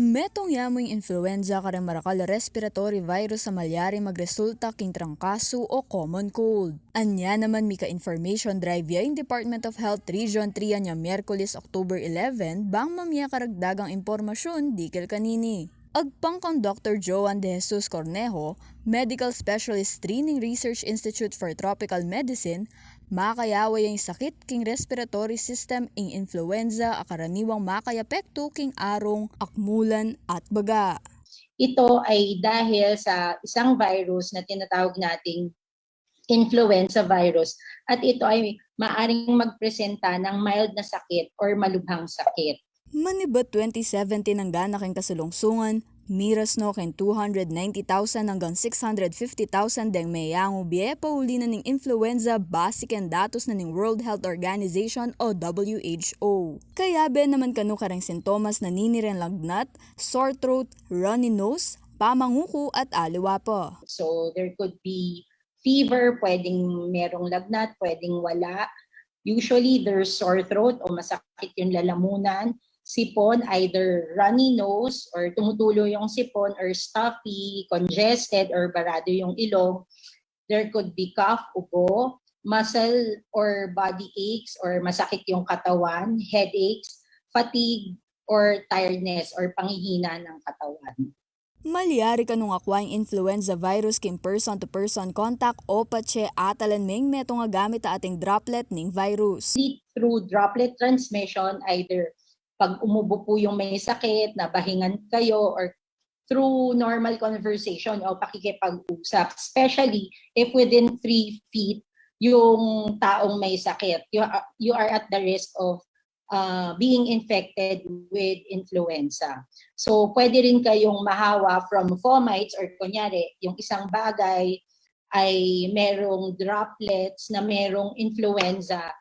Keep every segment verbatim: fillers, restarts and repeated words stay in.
Metung ya mu ing influenza kareng marakal a respiratory virus a malyari magresulta king trangkasu o common cold. Anya naman mika-information drive ya ing Department of Health Region three anya Miyerkules, October eleven, bang mamie karagdagang impormasyun dikil kanini. Agpang kang Doktor Joan De Jesus Cornejo, Medical Specialist three ning Research Institute for Tropical Medicine, makayawa ya ing sakit king respiratory system ing influenza a karaniwang makayapektu king arung, akmulan at baga. Ito ay dahil sa isang virus na tinatawag nating influenza virus, at ito ay maaring magpresenta ng mild na sakit or malubhang sakit. Manibat twenty seventeen a ganap king kasalungsungan, miras no king two hundred ninety thousand anggang six hundred fifty thousand deng meyangu bie pauli na ning influenza base king datus na ning World Health Organization o W H O. Kayabe naman kanu kareng sintomas na niniren lagnat, sore throat, runny nose, pamanguku at aliwa pa. So there could be fever, pwedeng merong lagnat, pwedeng wala. Usually, there's sore throat o masakit yung lalamunan, sipon, either runny nose or tumutulo yung sipon, or stuffy, congested, or barado yung ilong. There could be cough, ubo, muscle or body aches or masakit yung katawan, headaches, fatigue, or tiredness or panghihina ng katawan. Malyari kanung akwa ing influenza virus king person-to-person contact o patse atalan me ing metung a gamit a ating droplet ning virus. Through droplet transmission, either pag umubo po yung may sakit, nabahingan kayo, or through normal conversation o pakikipag-usap, especially if within three feet yung taong may sakit, you are, you are at the risk of uh, being infected with influenza. So, pwede rin kayong mahawa from fomites or kunyari, yung isang bagay ay merong droplets na merong influenza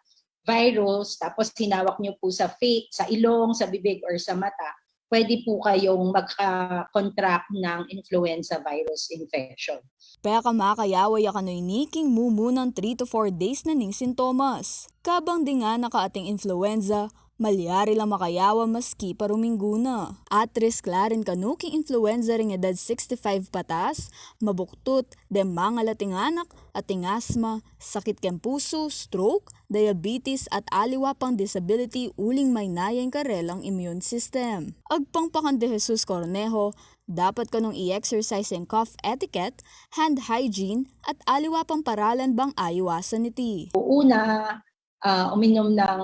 virus, tapos hinawak nyo po sa face, sa ilong, sa bibig, or sa mata, pwede po kayong magka-contract ng influenza virus infection. Peka makayawa ya kanu ini king mumunang three to four days na ning sintomas. Kabang dinganak a ating influenza, malyari lang makayawa maski pa ruminggu na. At risk la rin kanu king influenza ring edad sixty-five pataas, mabuktut, deng mangalat ing anak, ating asma, sakit keng pusu, stroke, diabetes, at aliwa pang disability uling maynaya ing karelang immune system. Agpang pa kang De Jesus Cornejo, dapat kanung i-exercise ing cough etiquette, hand hygiene, at aliwa pang paralan bang aiwasan iti. Una, ah, uminom ng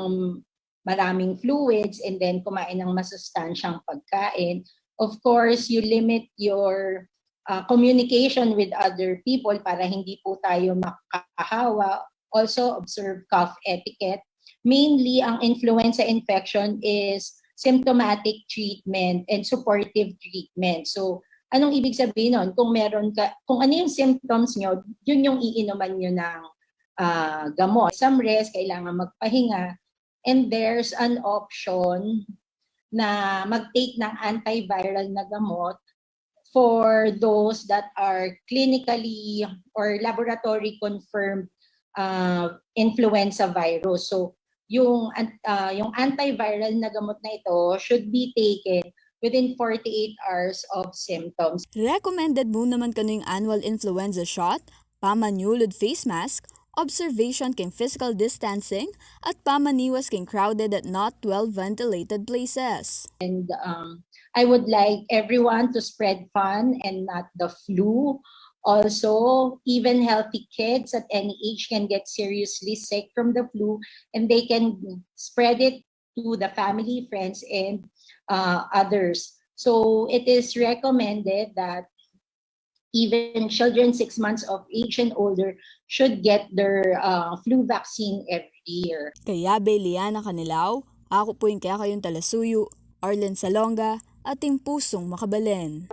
maraming fluids and then kumain ng masustansyang pagkain. Of course, you limit your, ah, communication with other people para hindi po tayo makahawa. Also, observe cough etiquette. Mainly, ang influenza infection is symptomatic treatment and supportive treatment. So, anong ibig sabihin nun? Kung meron ka, kung ano yung symptoms nyo, yun yung iinuman nyo ng, ah, gamot. Some rest, kailangan magpahinga. And there's an option na mag-take ng antiviral na gamot for those that are clinically or laboratory confirmed, ah, influenza virus. So, yung an-, ah, yung antiviral na gamot na ito should be taken within forty-eight hours of symptoms. Recommended mu naman kanu ing annual influenza shot, pamanyulud face mask, observation king physical distancing, at pamaniwas king crowded at not well ventilated places. And, um, I would like everyone to spread fun and not the flu. Also, even healthy kids at any age can get seriously sick from the flu, and they can spread it to the family, friends, and, uh, others. So it is recommended that even children six months of age and older should get their, uh, flu vaccine every year. Kayabe Liana Canilao, aku pu ing kekayung talasuyu, Arlen Salonga, ating pusung makabalen.